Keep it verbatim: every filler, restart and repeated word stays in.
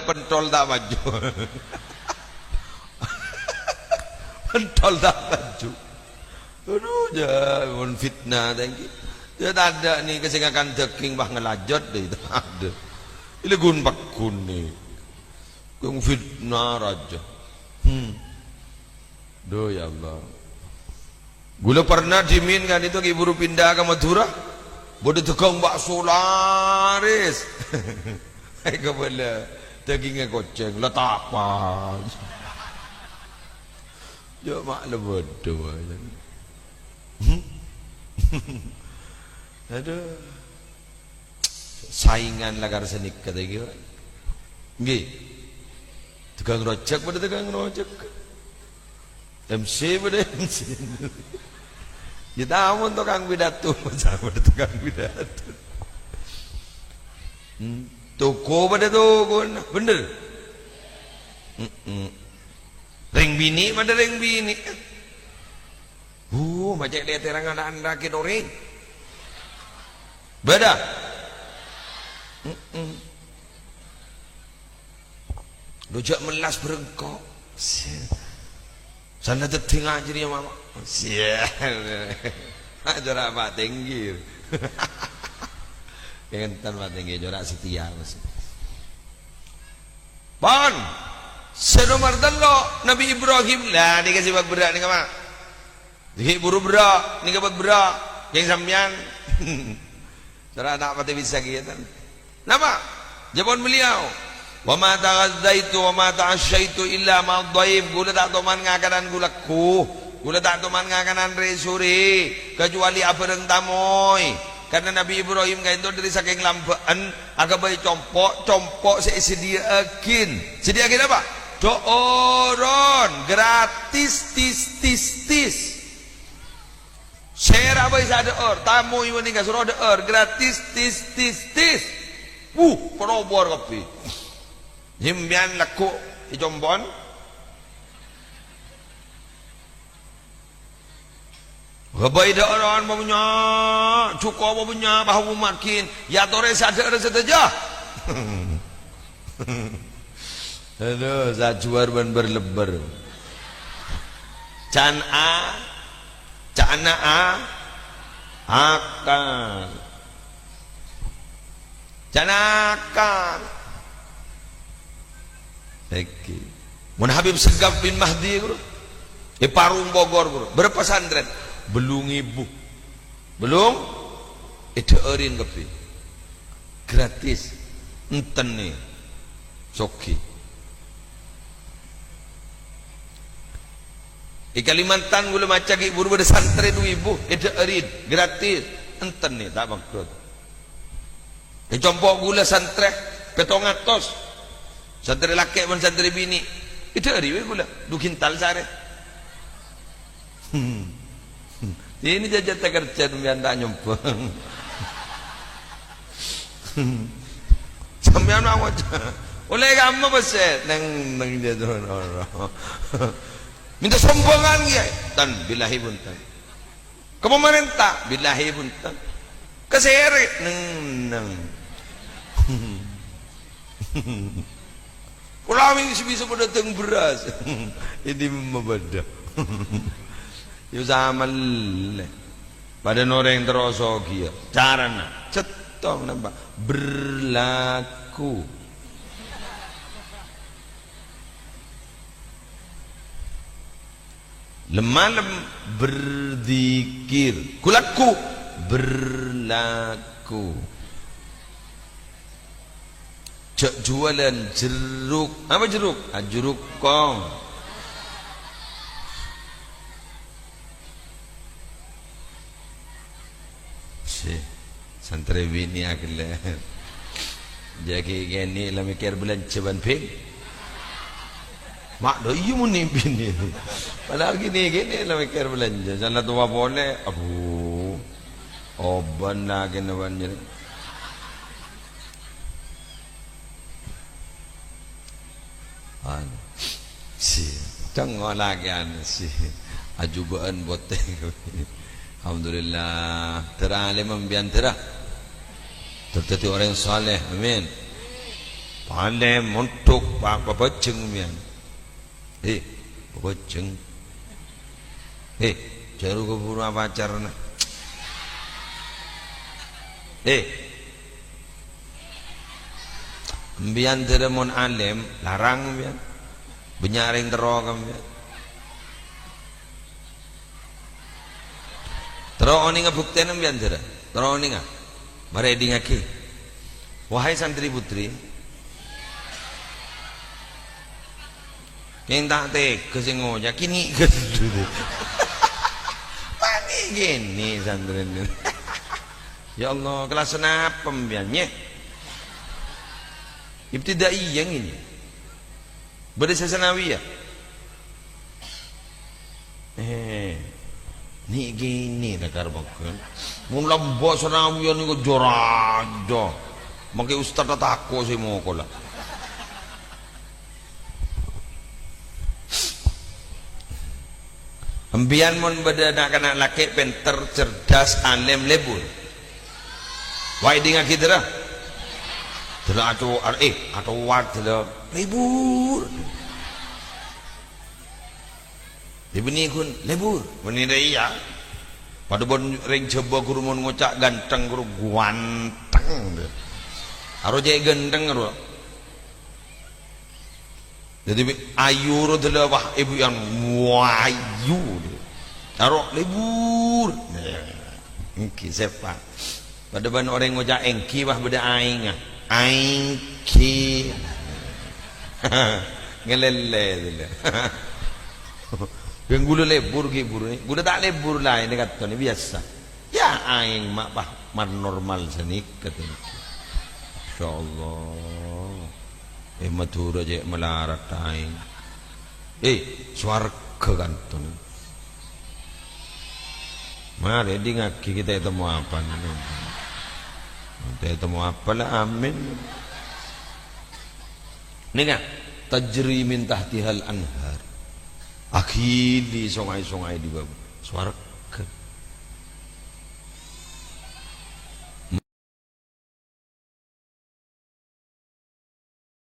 Pentol ta' maju. Pentol ta' maju. Adu, jâ', mon fitnah ta' ènggi. Jâ' tadâ' nèka sè ngakan dâging, bâh, ngalajât dâ' itu. Adâ. Ilè ghun-pagghun nèka. Kong fitnah rajâ. Hmm. Duh, ya Allah. Ghulâ pernah dhimèn ka'dinto ghi' buru pinda ka Madhurâ. Bâdâ dâgâng bakso larès. È, kabâlâ dâgingnga kocèng, la tapa. Jâ' ma' la bâdâ, wah. Adhu. Saèngan la karo sanèka ta' ènggi, Pak? Ènggi. Tukang rojak padâ tukang rojak. M C padâ M C. Yâ, tamoy tukang pidato, padâ tukang pidato. Hmm. Toko padâ tokona, bhender? Mm-mm. Rèng binè' padâ rèng binè'. Uh, ma' cè' lètèran ana'-ana' kènorè. Bâdâ? Mm-mm. Lo jâ' mellas bârângko. Sana teddhi ngajhâri, Mama. Sial. Jârâ patèngghi. Kèngèntan patèngghi, jârâ satèya, Mas. Pon. Sè nomer tello', Nabi Ibrahim. Lah, nèka sè paberrâ' nèka, Ma'. Ghi' buru berrâ', nèka paberrâ'. Kèng sampèyan. Sara ta' patè bisa kèya, tan. Napa? Jâwâbhân beliau, "Wa ma taghadzaitu wa ma ta'asyaitu illa ma'ad dhaif." Ghulâ ta' toman ngakanan ghulâkku. Ghulâ ta' toman ngakanan rè-sorè, kacuali abhâreng tamoy. Karna Nabi Ibrahim ka'dinto dhâri sakèng lambâ'ân aghâbây compo', compo' sè èsadhiyâ'aghin. Sadhiyâ'aghin apa? Dho'oron, gratis, tis, tis, tis. Sèra bhâi sè adhâ'âr, tamoy bânnè ka soro adhâ'âr, gratis, tis, tis, tis. Wuh, parobor kabbhi. Sampèyan lagghu' è compo'na. Ghâbây dâ'ârân bânnya', jhuko' bânnya', bâh, ommat ghin, èyatorè sè adhâ'âr sadhâjâ. Adhu, sajhuwâr bân bâr-lebbâr. Can a, ca'na a, akal. Can akal. Ènggi. Mon Habib Segaf bin Mahdi, ghuru, è Parung Bogor, ghuru. Bârâmpa santrèn? Bâllung èbu. Bâllung èdhâ'ârin kabbhi. Gratis. Enten nè. Soghi. È Kalimantan ghulâ maca ghi' buru bâdâ santrè du èbu, èdhâ'ârin. Gratis. Enten nè, ta' bangkrut. È compo' ghulâ santrè pèttong atos. Santrè lakè' bân santrè binè'. Èdhâ'âri bhâi ghulâ, du kintal saarè. Hmm. Ini jâjâ takerjhâ sampèyan ta' nyombhâng. Sampèyan ma' ngoca'. Ollè kamma pèssè, neng, neng jâjâ noro. Mènta sombhângan, Kèyaè. Tan, billahi bhunten. Ka pamarènta, billahi bhunten. Ka sèrè, neng-neng. Polana mè' sè bisa padâteng bherrâs. Ini mabâdâ. Yâ samallè. Padâ orèng terro soghi yâ. Carana. Cèttong napa? Berlaku. Lem-malem berzikir. Ghu-lagghu berlaku. Jhâ' juwâlân jerruk. Apa jerruk? Ah, jerruk kong. Sè, santrè binè' aghellâ'. Jâ' ghi' kènè' la mèkkèr bâlânjhâ bân bhing. Ma' dâ' iyâ mon binè'. Padahal kènè', kènè' la mèkkèr bâlânjhâ. Sala towa polè. Abu. Obân la kènè' bân jârèya. An. Si, dâng ngolakè an si. Ajubâ'ân potè. Alhamdulillah. Dârâ alim sampèyan dârâ. Dâr dâddhi orèng saleh. Amin. Palèng mondhuk, pa-, pabhâjheng, mèyan. Hè, pabhâjheng. Hè, jhâ' ru kabhuru apacarana. Hè. Empèyan dhârâ mon alèm, larang empèyan. Bânnya' rèng terro ka empèyan. Terro onènga buktèna empèyan dhârâ. Terro onènga. Marè èdingngaghi. Wahai santri putri, kèng ta' tèghâ sè ngoca', kènè' ghâllu. Mani kènè' santrèna. Ya Allah, kelas napa empèyan, nyè? Ibtidaiyah ngènè. Bâdâ sè sanawiyah. Eh, nè' kènè' ta' karepagghân. Mon lambâ' sanawiyah nèko jâ-rajâ. Mangkè ustadda tako' sè mokola. Empèyan mon bâdâ na'-kana' lakè' pènter, cerdas, alèm, lebur. Wah, èdingngaghi dhârâ. Dhâlâ aco-, ar-, eh, acowat dhâlâ lebur. Dhâbinè ghun lebur. Bânnè dâ' iyâ. Padâ bân rèng Jhâbâ ghuru mon ngoca' ganteng ghuru guwanteng. Aro cè' ganteng ghuru. Dhâddhi, bi-, ayu ro dhâlâ, wah, ibu yang wayu. Aro lebur. Èngghi, sèpa. Padâ bân orèng ngoca' èngghi, wah, bâdâ aèngnga. Aèngghi. Ngalèlè dhâlâ. Bân ghulâ lebur ghi' buru nè. Ghulâ ta' lebur la, nè kattonè biyasa. Ya, aèng ma' pa-, man normal sanèka, tèngghi. Masyaallah. È Madhurâ cè' malarat aèng. Eh, sowarghâ kanton. Marè èdingngaghi kita ètemmo apa, nè? Kita ètemmo apa la, amin. Nèka, tajri min tahtihal anhar. Aghili songay-songay di bâbâ. Sowarghâ.